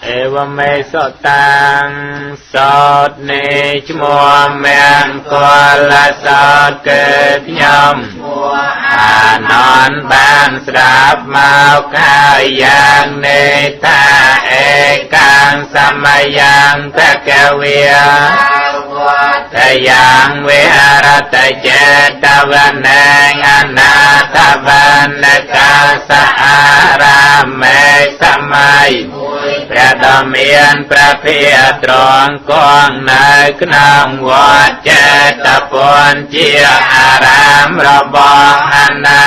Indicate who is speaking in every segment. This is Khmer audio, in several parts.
Speaker 1: អេវមេសតាំងសោតនេឈ្មោះមង្គលសោតគឺខ្ញុំអានន្ទបានស្ដាប់មកហើយយ៉ាងនេះថា ឯកាំងសមយ៉ាងតកវិតយ៉ាងវិហរតចេតវនេអនាថបណ្ណកាសអារាមេសម័យ ព្រះដ៏មានព្រះភិយត្រង់គង់នៅក្នុងវត្តចេតពុនជាអារាមរបស់អនា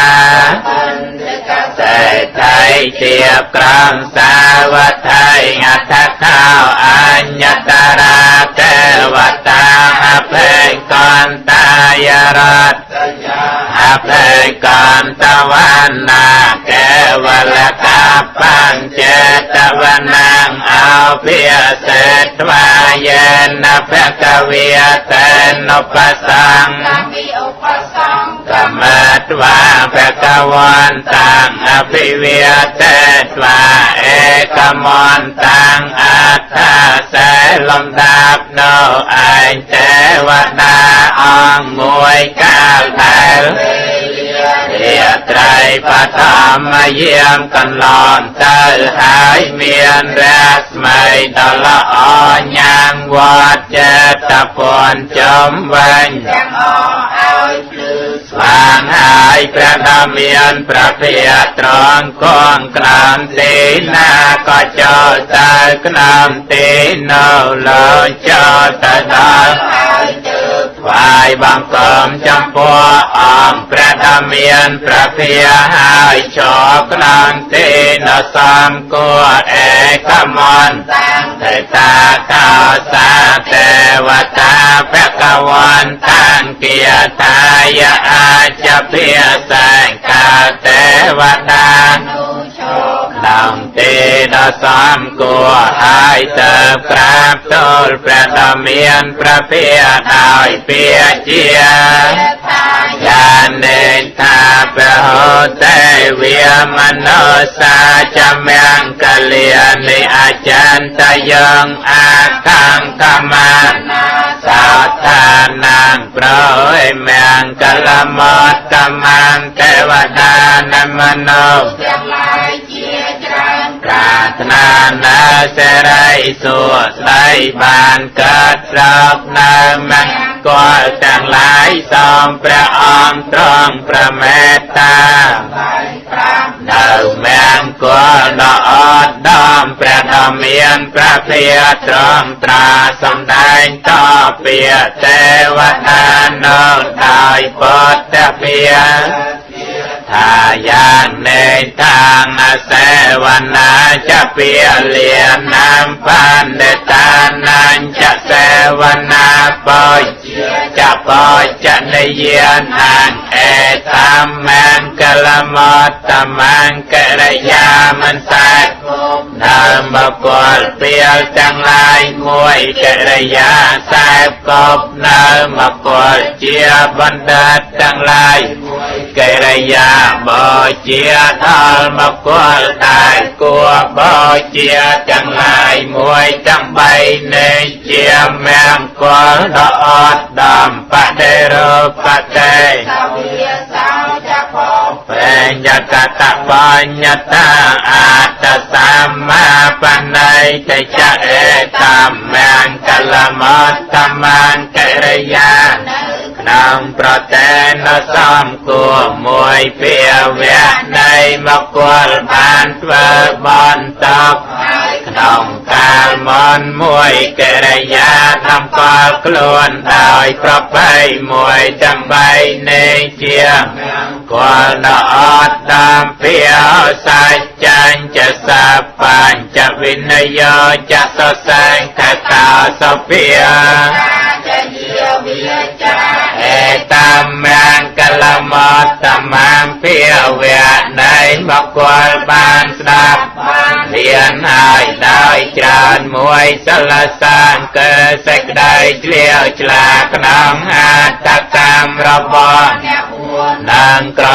Speaker 1: សេដ្ឋី ទៀបក្រងសាវត្ថី អដ្ឋកោអញ្ញតរាទេវតាអភេកន្តាយរតអភេកន្តវណ្ណាកេវលកបញ្ចេតវនាងអោភិសេត្វាយេនភគវិតេនុបសង្កមត្វាភគវន្តាំអភិវេតេត្វាឯកមន្តាំអត្ថាសេលំដាប់នៅឯងទេវតាអង្គមួយកាលដែលរាត្រីបឋមយាមកន្លងទៅហើយ មានរស្មីដ៏ល្អញ៉ាំងវត្តចេតពុនចំវិញ
Speaker 2: ទាំងអឲ្យភ្លឺ
Speaker 1: ស្វាងហើយ ព្រះដ៏មានព្រះភិយត្រង់គង់ក្រោមទីណា ក៏ចូលទៅក្នុងទីនៅ លើចូលទៅដល់
Speaker 2: ហើយទើប
Speaker 1: ថ្វាយបង្គំចំពោះអង្គព្រះដ៏មានព្រះភិយ ហើយឈរក្នុងទីនៅសំគួរ ឯកមន្ត
Speaker 2: តាំង
Speaker 1: ទេតាកោសាទេវតាភគវន្តាំគាតាយអាចភិសង្កាទេវតា
Speaker 2: នុឈរ
Speaker 1: ក្នុងទីដ៏សំគួរ ហើយទៅក្រាបទូលព្រះដ៏មានព្រះភិយដោយពាក្យជា
Speaker 2: ថា
Speaker 1: យានិថាពហោទេវិមនោសាចមង្គលានិអចន្តយងអាខង្កមា
Speaker 2: ណា
Speaker 1: សោតានាងប្រយមង្គលមតតមន្តទេវតានមនោ
Speaker 2: ទាំងឡាយជាច្រើន
Speaker 1: ប្រាថ្នានៅសេរីសួស្តីបានកើតស្រោកនៅមង្គលទាំងឡាយ សូមព្រះអង្គទ្រង់ព្រះមេត្តា
Speaker 2: បាយប្រាំ
Speaker 1: នៅមង្គលដ៏អត់ដំ ព្រះដ៏មានព្រះភិយត្រង់ត្រាសំដែងតពាទេវតានៅដោយពុទ្ធភិយថាយ៉ាងនេះ តាងអសេវនាចពាលានាមបណ្ឌិតានញ្ចសេវនាបោចបោចនិយានាង អេតាមមង្គលមតមង្គរិយាមិនសែកដើមបកលពីលទាំងឡាយមួយ កិរិយាសែបកបនៅមកលជាបណ្ឌិតទាំងឡាយ កិរិយាបជាដល់មកលតែគួរបជាទាំងឡាយមួយទាំងបីនេះ ជាមង្គលដ៏អត់ដំ បដិរូបតេ
Speaker 2: សវិសោចផង
Speaker 1: បញ្ញកតបញ្ញតាអត្តសម្មាបណៃតចអេតំមង្គលមតមង្គរិយា
Speaker 2: នៅ
Speaker 1: ក្នុងប្រទេនសំគួរមួយភាវៈនៃមគលបានធ្វើបន្ត
Speaker 2: ហើយ
Speaker 1: ក្នុងកាលមុនមួយ កិរិយាតម្កល់ខ្លួនដោយប្រពៃមួយទាំងបីនេះ ជាគលដ៏អត់ដំ ភាសាចាញ់ចសបញ្ចវិនយោចសសង្ខកោសភា
Speaker 2: តាចយាវិចា
Speaker 1: អេតាមមង្គលមតមភាវៈនៃមគលបានស្ដាប់
Speaker 2: បាន
Speaker 1: រៀនហើយដោយច្រើនមួយ សិលសាងគឺសេចក្តីជ្លាវឆ្លាក្នុងអត្តកម្មរបស់
Speaker 2: អ្នក
Speaker 1: នឹងក្រ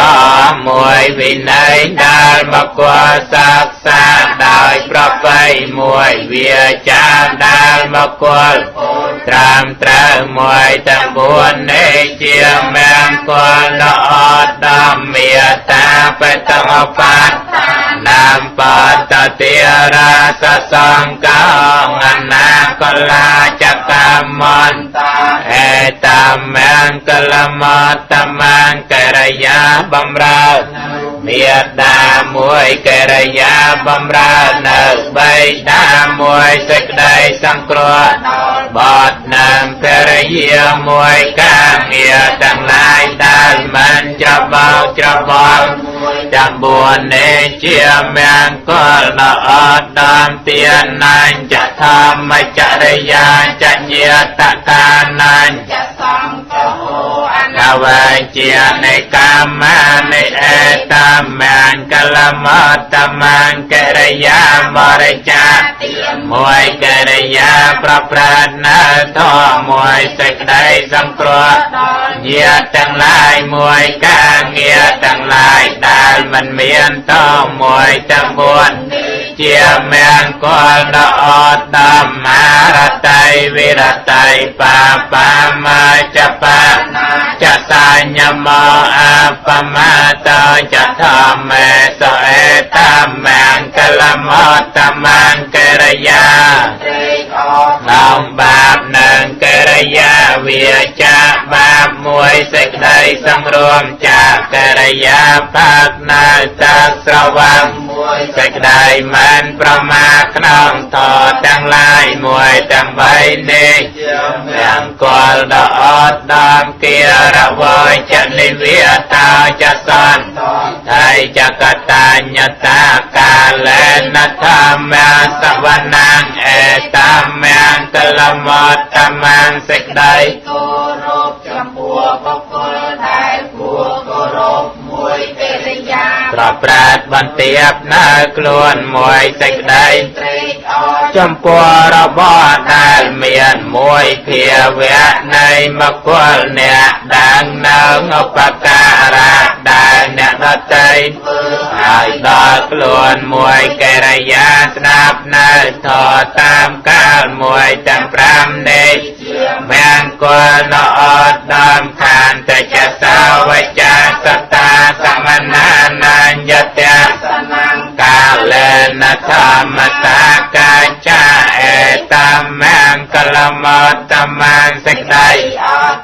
Speaker 1: មួយវិន័យដែលមកគល់សិក្សាដោយប្រពៃមួយវាចាដែលមកគល់ត្រាំត្រូវមួយទាំងបួននេះជាមង្គលដ៏អត់ដំមេត្តាបេតងបាតនាមបតតិរាសសង្កងអនាកលាចកម្មន្តអេតាមង្គលមតមង្គរិយាបំរើមេដាមួយកិរិយាបំរើនៅបៃតាមួយសេចក្តីសង្គ្រោះបត់នឹងភរិយាមួយការងារទាំងឡាយដែលមិនច្របោកច្របល់ទាំងបួននេះជាមង្គលដ៏អត់ដំទានញ្ញធម្មចរិយាចញាតកានញ្ញ
Speaker 2: សង្ឃោអ
Speaker 1: នវជានិកាមានិអេតាមង្គលមតមង្គកិរិយាបរិច្ចាមួយកិរិយាប្រព្រឹត្តនៅធម៌មួយសេចក្តីសង្គ្រោះញាតិទាំងឡាយមួយការងារទាំងឡាយដែលមិនមានតមួយទាំងបួនជាមង្គលដ៏អត់ដំមារតីវិរតីបាបាមាចបាចសាញ្ញមោអបមាតចធម្មេសអេតាមង្គលមតមង្គកិរិយាក្នុងបាបនឹងកិរិយាវាចាបាបមួយសេចក្តីសង្រួមចាកិរិយាផឹកនៅទឹកស្រវឹងសេចក្តីមិនប្រមាទក្នុងធម៌ទាំងឡាយមួយទាំងបីនេះមង្គលដ៏អត់ដំគារវចនិវាតាចសន្តថៃចកតញ្ញតាកាលេនធម្មសវនំអេតាមង្គលមតមង្គសេចក្តី
Speaker 2: គោរពចំពោះបុគ្គលដែលគួរគោរពមួយកិរិយា
Speaker 1: ប្រព្រឹត្តបន្ទាបនៅខ្លួនមួយសេចក្តី
Speaker 2: ត្រេកអរ
Speaker 1: ចំពោះរបស់ដែលមានមួយភាវៈនៃមគ្គលអ្នកដឹងនៅឧបការៈដែលអ្នកដទៃឲ្យដល់ខ្លួនមួយកិរិយាស្ដាប់នៅធម៌តាមកាលមួយទាំងប្រាំនេះមង្គលដ៏អត់ដំខានតចសាវចាសតាសមនានញ្ញតៈកាលេនធម្មតាកាចាអេតាមង្គលមតមង្គសេចក្តី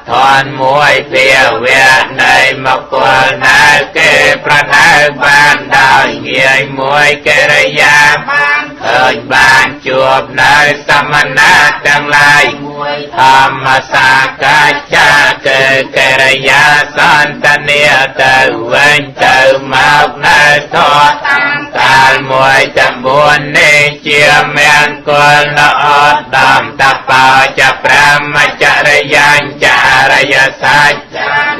Speaker 1: ធនមួយភាវៈនៃមគ្គលណាគេប្រដៅបានដោយងាយមួយកិរិយាឃើញបានជួបនៅសមណៈទាំងឡាយធម្មសាកាចាគឺកិរិយាសន្តានាទៅវិញទៅមកនៅធម៌កាលមួយទាំងបួននេះជាមង្គលដ៏អត់ដំតបោចព្រមចរិយាចរិយសច្ច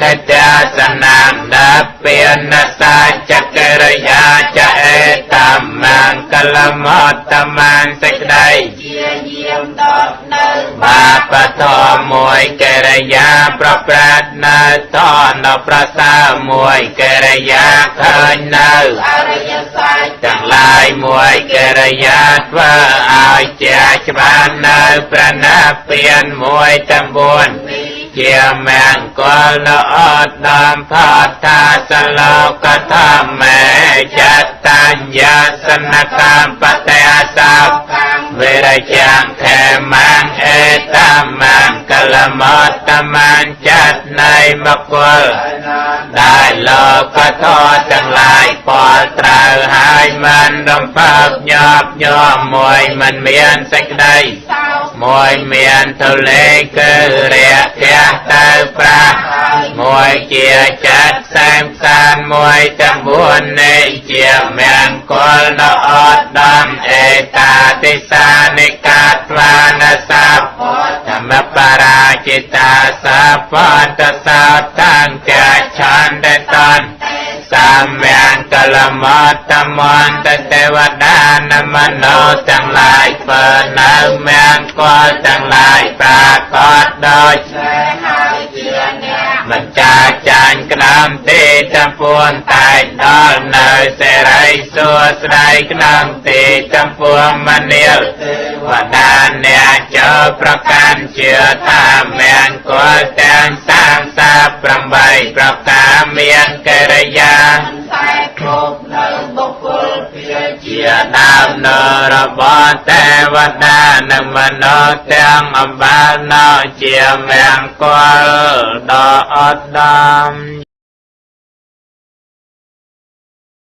Speaker 1: និត្យសនាមនពានសច្ចកិរិយាចអេតាមង្គលមតមង្គសេចក្តី
Speaker 2: ជាយាមដល់នៅ
Speaker 1: បាបធម៌មួយកិរិយាប្រព្រឹត្តនៅធម៌ដ៏ប្រសើរមួយកិរិយាឃើញនៅ
Speaker 2: អរិយសច្ច
Speaker 1: ទាំងឡាយមួយកិរិយាធ្វើឲ្យជាច្បាស់នៅព្រះនិព្វានមួយទាំងបួនជាមង្គលដ៏អត់ដំផតថាសលោកធម្មេចតញ្ញសនកម្មបតិសោវិរជាងខេមង្អេតាមង្គលមតមង្គចិត្តនៃមគ្គលដែលលោកធម៌ទាំងឡាយពលត្រូវហើយមិនរំពើបញាប់ញ័រមួយមិនមានសេចក្តីមួយមានទលេគឺរះទះទៅប្រាស់មួយជាចិត្តសែមសានមួយទាំងបួននេះជាមង្គលដ៏អត់ដំអេតាទិសានិកាត្វានសัพធម្មបរាជិតាសពតសោតាំងកាឆន្ទតនសាមង្គលមតមន្តទេវតានមនោទាំងឡាយធ្វើនៅមង្គលទាំងឡាយប្រកបដោយ
Speaker 2: ហើយជាអ្នក
Speaker 1: មិនចាចាញ់ក្នុងទីចំពួនតែដល់នៅសេរីសួស្តីក្នុងទីចំពួនមនាលវតាអ្នកចូលប្រកាន់ជឿថាមង្គលទាំង38ប្រការមានកិរិយា
Speaker 2: តែគ្រប់នៅបុគ្គលភា
Speaker 1: ជាដើមនរបស់ទេវតានិងមនុស្សទាំងអំបាលណជាមង្គលដ៏ឧត្តម។